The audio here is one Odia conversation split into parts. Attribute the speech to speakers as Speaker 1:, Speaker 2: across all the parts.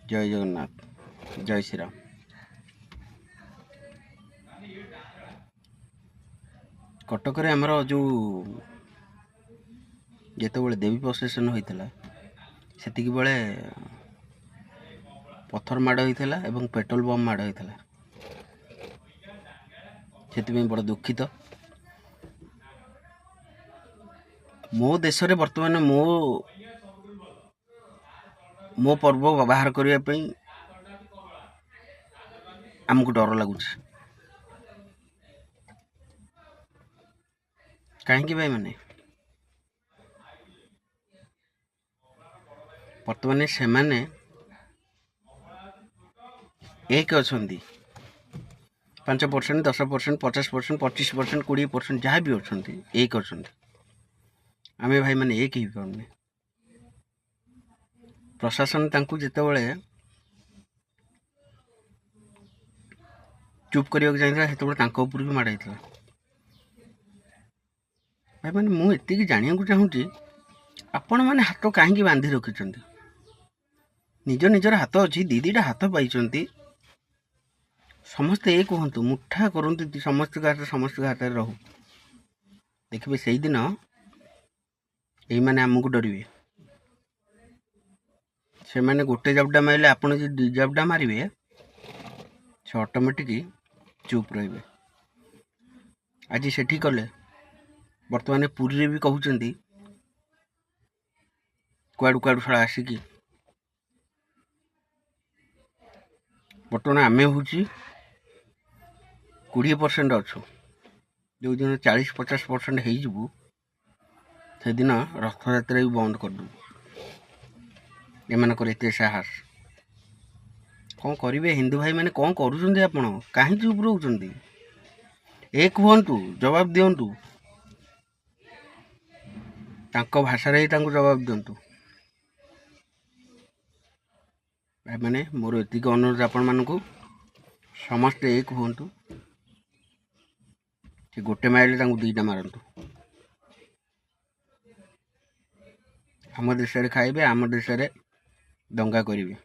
Speaker 1: ଜୟ ଜଗନ୍ନାଥ, ଜୟ ଶ୍ରୀରାମ। କଟକରେ ଆମର ଯେଉଁ ଯେତେବେଳେ ଦେବୀ ପ୍ରସେସନ ହୋଇଥିଲା, ସେତିକି ବେଳେ ପଥର ମାଡ଼ ହୋଇଥିଲା ଏବଂ ପେଟ୍ରୋଲ ବମ୍ ମାଡ଼ ହୋଇଥିଲା। ସେଥିପାଇଁ ବଡ଼ ଦୁଃଖିତ। ମୋ ଦେଶରେ ବର୍ତ୍ତମାନ ମୋ ପର୍ବ ବାହାର କରିବା ପାଇଁ ଆମକୁ ଡର ଲାଗୁଛି। କାହିଁକି ଭାଇମାନେ? ବର୍ତ୍ତମାନ ସେମାନେ ଏକ ଅଛନ୍ତି, 5%, 10%, 50%, 25%, 20%, ଯାହା ବି ଅଛନ୍ତି, ଏକ ଅଛନ୍ତି। ଆମେ ଭାଇମାନେ ଏକ ହେଇପାରୁନେ। ପ୍ରଶାସନ ତାଙ୍କୁ ଯେତେବେଳେ ଚୁପ୍ କରିବାକୁ ଚାହିଁଥିଲା, ସେତେବେଳେ ତାଙ୍କ ଉପରୁ ବି ମାଡ଼ ହେଇଥିଲା। ଭାଇମାନେ, ମୁଁ ଏତିକି ଜାଣିବାକୁ ଚାହୁଁଛି, ଆପଣମାନେ ହାତ କାହିଁକି ବାନ୍ଧି ରଖିଛନ୍ତି? ନିଜ ନିଜର ହାତ ଅଛି, ଦୁଇ ଦୁଇଟା ହାତ ପାଇଛନ୍ତି। ସମସ୍ତେ ଏକ ହୁଅନ୍ତୁ, ମୁଠା କରନ୍ତୁ, ସମସ୍ତଙ୍କ ହାତ ସମସ୍ତଙ୍କ ହାତରେ ରହୁ। ଦେଖିବେ, ସେଇଦିନ ଏଇମାନେ ଆମକୁ ଡରିବେ। ସେମାନେ ଗୋଟେ ଜାବୁଡ଼ା ମାରିଲେ, ଆପଣ ଯଦି ଦୁଇ ଜାବୁଡ଼ା ମାରିବେ, ସେ ଅଟୋମେଟିକ୍ ଚୁପ୍ ରହିବେ। ଆଜି ସେଠି କଲେ, ବର୍ତ୍ତମାନ ପୁରୀରେ ବି କହୁଛନ୍ତି, କୁଆଡ଼ୁ କୁଆଡ଼ୁ ଶଳା ଆସିକି। ବର୍ତ୍ତମାନ ଆମେ ହେଉଛି 20% ଅଛୁ। ଯେଉଁଦିନ 40-50% ହେଇଯିବୁ, ସେଦିନ ରଥଯାତ୍ରା ବି ବନ୍ଦ କରିଦେବୁ। ଏମାନଙ୍କର ଏତେ ସାହସ! କ'ଣ କରିବେ ହିନ୍ଦୁ ଭାଇମାନେ? କ'ଣ କରୁଛନ୍ତି ଆପଣ? କାହିଁ ଚୁପ୍ ରହୁଛନ୍ତି? ଏକ ହୁଅନ୍ତୁ, ଜବାବ ଦିଅନ୍ତୁ। ତାଙ୍କ ଭାଷାରେ ହିଁ ତାଙ୍କୁ ଜବାବ ଦିଅନ୍ତୁ। ଭାଇମାନେ, ମୋର ଏତିକି ଅନୁରୋଧ ଆପଣମାନଙ୍କୁ, ସମସ୍ତେ ଏକ ହୁଅନ୍ତୁ। ସେ ଗୋଟେ ମାରିଲେ ତାଙ୍କୁ ଦୁଇଟା ମାରନ୍ତୁ। ଆମ ଦେଶରେ ଖାଇବେ, ଆମ ଦେଶରେ ଦଙ୍ଗା କରିବେ।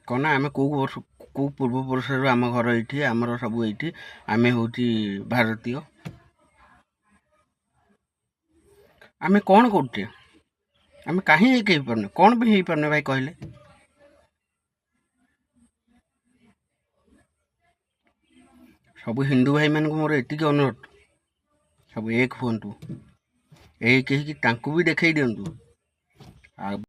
Speaker 1: କ'ଣ ନା ଆମେ କେଉଁ ବର୍ଷ, କେଉଁ ପୂର୍ବପୁରୁଷରୁ ଆମ ଘର ଏଇଠି, ଆମର ସବୁ ଏଇଠି, ଆମେ ହେଉଛି ଭାରତୀୟ। ଆମେ କ'ଣ କରୁଛେ? ଆମେ କାହିଁ ଏକ ହେଇପାରୁନେ? କ'ଣ ବି ହେଇପାରୁନେ ଭାଇ, କହିଲେ? ସବୁ ହିନ୍ଦୁ ଭାଇମାନଙ୍କୁ ମୋର ଏତିକି ଅନୁରୋଧ, ସବୁ ଏକ ହୁଅନ୍ତୁ, ଏକ ହେଇକି ତାଙ୍କୁ ବି ଦେଖେଇ ଦିଅନ୍ତୁ। ଆଉ